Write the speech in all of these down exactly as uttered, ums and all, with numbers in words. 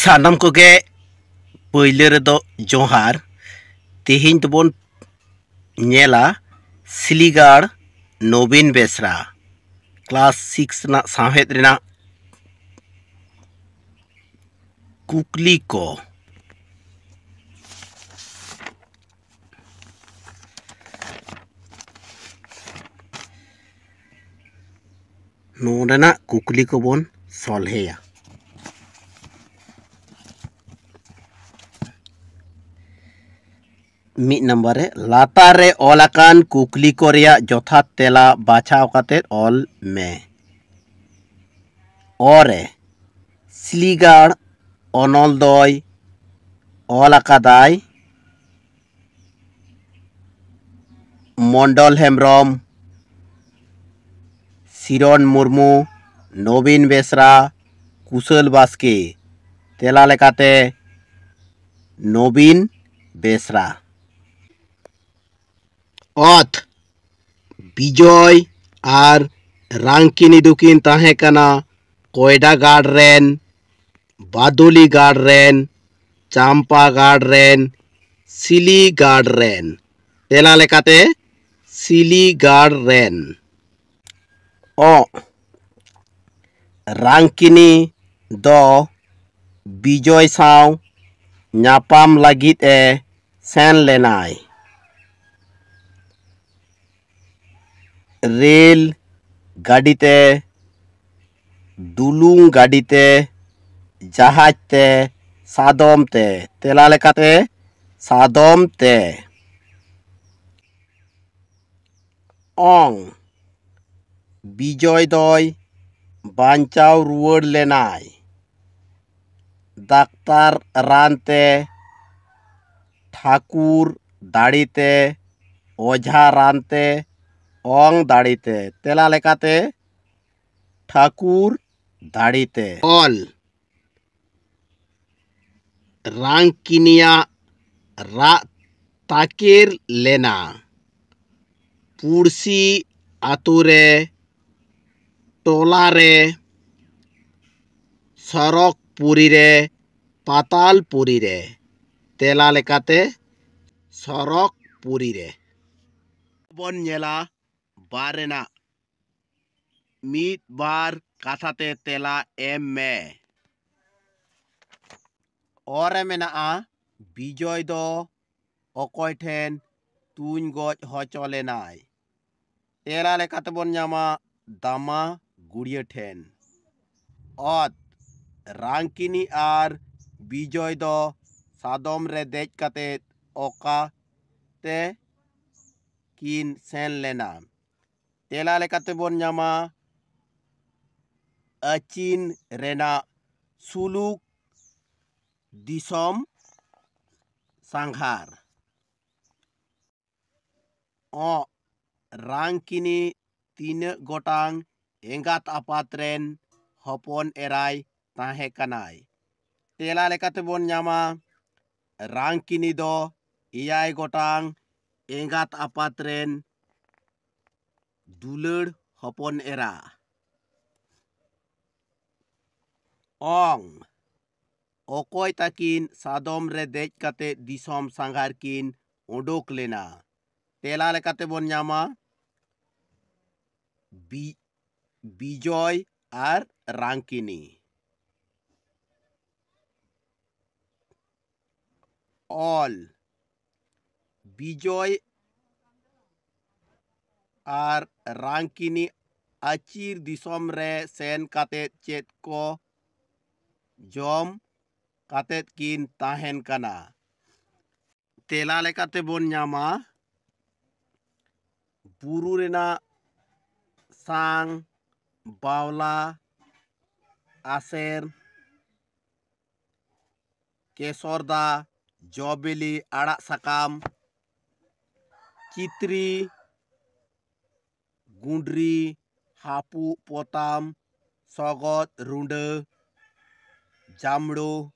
ᱥᱟᱱᱟᱢ ᱠᱚᱜᱮ ᱯᱟᱹᱭᱞᱟᱹ ᱨᱮᱫᱚ ᱡᱚᱦᱟᱨ᱾ ᱛᱮᱦᱮᱧ ᱫᱚᱵᱚᱱ ᱧᱮᱞᱟ ᱥᱤᱞᱤᱜᱟᱲ ᱱᱚᱵᱤᱱ ᱵᱮᱥᱨᱟ ᱠᱞᱟᱥ ᱥᱤᱠᱥ ᱨᱮᱱᱟᱜ ᱥᱟᱶᱦᱮᱫ ᱨᱮᱱᱟᱜ ᱠᱩᱠᱞᱤ ᱠᱚ᱾ ᱱᱚᱰᱮᱱᱟᱜ ᱠᱩᱠᱞᱤ ᱠᱚᱵᱚᱱ ᱥᱚᱞᱦᱮᱭᱟ᱾ ᱢᱤᱫ ᱱᱟᱢᱵᱟᱨ ᱨᱮ, ᱞᱟᱛᱟᱨ ᱨᱮ ᱚᱞ ᱟᱠᱟᱱ ᱠᱩᱠᱞᱤ ᱠᱚ ᱨᱮᱭᱟᱜ ᱡᱚᱛᱷᱟᱛ ᱛᱮᱞᱟ ᱵᱟᱪᱷᱟᱣ ᱠᱟᱛᱮ ᱚᱞ ᱢᱮ᱾ ᱚ ᱨᱮ, ᱥᱤᱞᱤᱜᱟᱲ ᱚᱱᱚᱞ ᱫᱚᱭ ᱚᱞ ᱟᱠᱟᱫᱟᱭ ᱢᱚᱱᱰᱚᱞ ᱦᱮᱢᱵᱨᱚᱢ, ᱥᱤᱨᱚᱱ ᱢᱩᱨᱢᱩ, ᱱᱚᱵᱤᱱ ᱵᱮᱥᱨᱟ, ᱠᱩᱥᱟᱹᱞ ᱵᱟᱥᱠᱮ᱾ ᱛᱮᱞᱟ ᱞᱮᱠᱟᱛᱮ ᱱᱚᱵᱤᱱ ᱵᱮᱥᱨᱟ᱾ ᱚᱛ, ᱵᱤᱡᱚᱭ ᱟᱨ ᱨᱟᱝᱠᱤᱱᱤ ᱫᱚᱠᱤᱱ ᱛᱟᱦᱮᱸ ᱠᱟᱱᱟ ᱠᱚᱭᱰᱟ ᱜᱟᱲ ᱨᱮᱱ, ᱵᱟᱫᱚᱞᱤ ᱜᱟᱲ ᱨᱮᱱ, ᱪᱟᱢᱯᱟ ᱜᱟᱲ ᱨᱮᱱ, ᱥᱤᱞᱤ ᱜᱟᱲ ᱨᱮᱱ᱾ ᱛᱮᱞᱟ ᱞᱮᱠᱟᱛᱮ ᱥᱤᱞᱤ ᱜᱟᱲ ᱨᱮᱱ᱾ ᱚ, ᱨᱟᱝᱠᱤᱱᱤ ᱫᱚ ᱵᱤᱡᱚᱭ ᱥᱟᱶ ᱧᱟᱯᱟᱢ ᱞᱟᱹᱜᱤᱫ ᱮ ᱥᱮᱱ ᱞᱮᱱᱟᱭ᱾ ᱨᱮᱞ ᱜᱟᱹᱰᱤ ᱛᱮ, ᱰᱩᱞᱩᱝ ᱜᱟᱹᱰᱤ ᱛᱮ, ᱡᱟᱦᱟᱡᱽ ᱛᱮ, ᱥᱟᱫᱚᱢ ᱛᱮ᱾ ᱛᱮᱞᱟ ᱞᱮᱠᱟᱛᱮ ᱥᱟᱫᱚᱢ ᱛᱮ᱾ ᱚᱝ, ᱵᱤᱡᱚᱭ ᱫᱚᱭ ᱵᱟᱧᱪᱟᱣ ᱨᱩᱣᱟᱹᱲ ᱞᱮᱱᱟᱭ ᱰᱟᱠᱛᱟᱨ ᱨᱟᱱ ᱛᱮ, ᱴᱷᱟᱹᱠᱩᱨ ᱫᱟᱲᱮ ᱛᱮ, ᱚᱡᱷᱟ ᱨᱟᱱ ᱛᱮ, ᱚᱝ ᱫᱟᱲᱮ ᱛᱮ᱾ ᱛᱮᱞᱟ ᱞᱮᱠᱟᱛᱮ ᱴᱷᱟᱹᱠᱩᱨ ᱫᱟᱲᱮ ᱛᱮ᱾ ᱚᱞ, ᱨᱟᱝᱠᱤᱱᱤᱭᱟᱜ ᱨᱟᱜ ᱛᱟᱠᱮᱨ ᱞᱮᱱᱟ᱾ ᱯᱩᱲᱥᱤ ᱟᱛᱳ ᱨᱮ, ᱴᱚᱞᱟ ᱨᱮ, ᱥᱚᱨᱚᱜᱽᱯᱩᱨᱤ ᱨᱮ, ᱯᱟᱛᱟᱞᱯᱩᱨᱤ ᱨᱮ᱾ ᱛᱮᱞᱟ ᱞᱮᱠᱟᱛᱮ ᱥᱚᱨᱚᱜᱽᱯᱩᱨᱤ ᱨᱮ᱾ ᱵᱚᱱ ᱧᱮᱞᱟ ᱵᱟᱨ ᱨᱮᱱᱟᱜ ᱢᱤᱫ ᱵᱟᱨ ᱠᱟᱛᱷᱟ ᱛᱮ ᱛᱮᱞᱟ ᱮᱢ ᱢᱮ᱾ ᱚ ᱨᱮ ᱢᱮᱱᱟᱜᱼᱟ, ᱵᱤᱡᱚᱭ ᱫᱚ ᱚᱠᱚᱭ ᱴᱷᱮᱱ ᱛᱩᱧ ᱜᱚᱡ ᱦᱚᱪᱚ ᱞᱮᱱᱟᱭ? ᱛᱮᱞᱟ ᱞᱮᱠᱟᱛᱮ ᱵᱚᱱ ᱧᱟᱢᱟ ᱫᱟᱢᱟ ᱜᱩᱲᱤᱭᱟᱹ ᱴᱷᱮᱱ᱾ ᱚᱛ, ᱨᱟᱝᱠᱤᱱᱤ ᱟᱨ ᱵᱤᱡᱚᱭ ᱫᱚ ᱥᱟᱫᱚᱢ ᱨᱮ ᱫᱮᱡ ᱠᱟᱛᱮ ᱚᱠᱟ ᱛᱮ ᱠᱤᱱ ᱥᱮᱱ ᱞᱮᱱᱟ? ᱛᱮᱞᱟ ᱞᱮᱠᱟᱛᱮ ᱵᱚᱱ ᱧᱟᱢᱟ ᱟᱹᱪᱤᱱ ᱨᱮᱱᱟᱜ ᱥᱩᱞᱩᱠ ᱫᱤᱥᱚᱢ ᱥᱟᱸᱜᱷᱟᱨ᱾ ᱚᱸᱜ, ᱨᱟᱝᱠᱤᱱᱤ ᱛᱤᱱᱟᱹᱜ ᱜᱚᱴᱟᱝ ᱮᱸᱜᱟᱛ ᱟᱯᱟᱛ ᱨᱮᱱ ᱦᱚᱯᱚᱱ ᱮᱨᱟᱭ ᱛᱟᱦᱮᱸ ᱠᱟᱱᱟᱭ? ᱛᱮᱞᱟ ᱞᱮᱠᱟᱛᱮ ᱵᱚᱱ ᱧᱟᱢᱟ, ᱨᱟᱝᱠᱤᱱᱤ ᱫᱚ ᱮᱭᱟᱭ ᱜᱚᱴᱟᱝ ᱮᱸᱜᱟᱛ ᱟᱯᱟᱛ ᱨᱮᱱ ᱫᱩᱞᱟᱹᱲ ᱦᱚᱯᱚᱱ ᱮᱨᱟ᱾ ᱚᱝ, ᱚᱠᱚᱭ ᱛᱟᱹᱠᱤᱱ ᱥᱟᱫᱚᱢ ᱨᱮ ᱫᱮᱡ ᱠᱟᱛᱮ ᱫᱤᱥᱚᱢ ᱥᱟᱸᱜᱷᱟᱨ ᱠᱤᱱ ᱳᱰᱳᱠ ᱞᱮᱱᱟ? ᱛᱮᱞᱟ ᱞᱮᱠᱟᱛᱮ ᱵᱚᱱ ᱧᱟᱢᱟ ᱵᱤ-, ᱵᱤᱡᱚᱭ ᱟᱨ ᱨᱟᱝᱠᱤᱱᱤ᱾ ᱚᱞ, ᱵᱤᱡᱚᱭ ᱟᱨ ᱨᱟᱝᱠᱤᱱᱤ ᱟᱹᱪᱤᱨ ᱫᱤᱥᱚᱢ ᱨᱮ ᱥᱮᱱ ᱠᱟᱛᱮ ᱪᱮᱫ ᱠᱚ ᱡᱚᱢ ᱠᱟᱛᱮ ᱠᱤᱱ ᱛᱟᱦᱮᱱ ᱠᱟᱱᱟ? ᱛᱮᱞᱟ ᱞᱮᱠᱟᱛᱮ ᱵᱚᱱ ᱧᱟᱢᱟ ᱵᱩᱨᱩ ᱨᱮᱱᱟᱜ ᱥᱟᱝ, ᱵᱟᱣᱞᱟ, ᱟᱥᱮᱨ, ᱠᱮᱥᱚᱨᱫᱟ, ᱡᱚ ᱵᱤᱞᱤ, ᱟᱲᱟᱜ ᱥᱟᱠᱟᱢ, ᱪᱤᱛᱨᱤ, ᱜᱩᱸᱰᱨᱤ, ᱦᱟᱹᱯᱩᱜ, ᱯᱚᱛᱟᱢ, ᱥᱚᱜᱚᱫ, ᱨᱩᱸᱰᱟᱹ, ᱡᱟᱢᱲᱳ,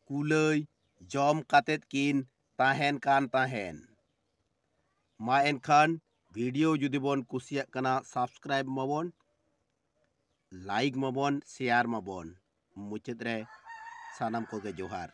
ᱠᱩᱞᱟᱹᱭ ᱡᱚᱢ ᱠᱟᱛᱮᱫ ᱠᱤᱱ ᱛᱟᱦᱮᱱ ᱠᱟᱱ ᱛᱟᱦᱮᱸᱱ᱾ ᱢᱟ ᱮᱱᱠᱷᱟᱱ video ᱡᱩᱫᱤ ᱵᱚᱱ ᱠᱩᱥᱤᱭᱟᱜ ᱠᱟᱱᱟ, subscribe ᱢᱟᱵᱚᱱ, like ᱢᱟᱵᱚᱱ, share ᱢᱟᱵᱚᱱ᱾ ᱢᱩᱪᱟᱹᱫ ᱨᱮ ᱥᱟᱱᱟᱢ ᱠᱚᱜᱮ ᱡᱚᱦᱟᱨ᱾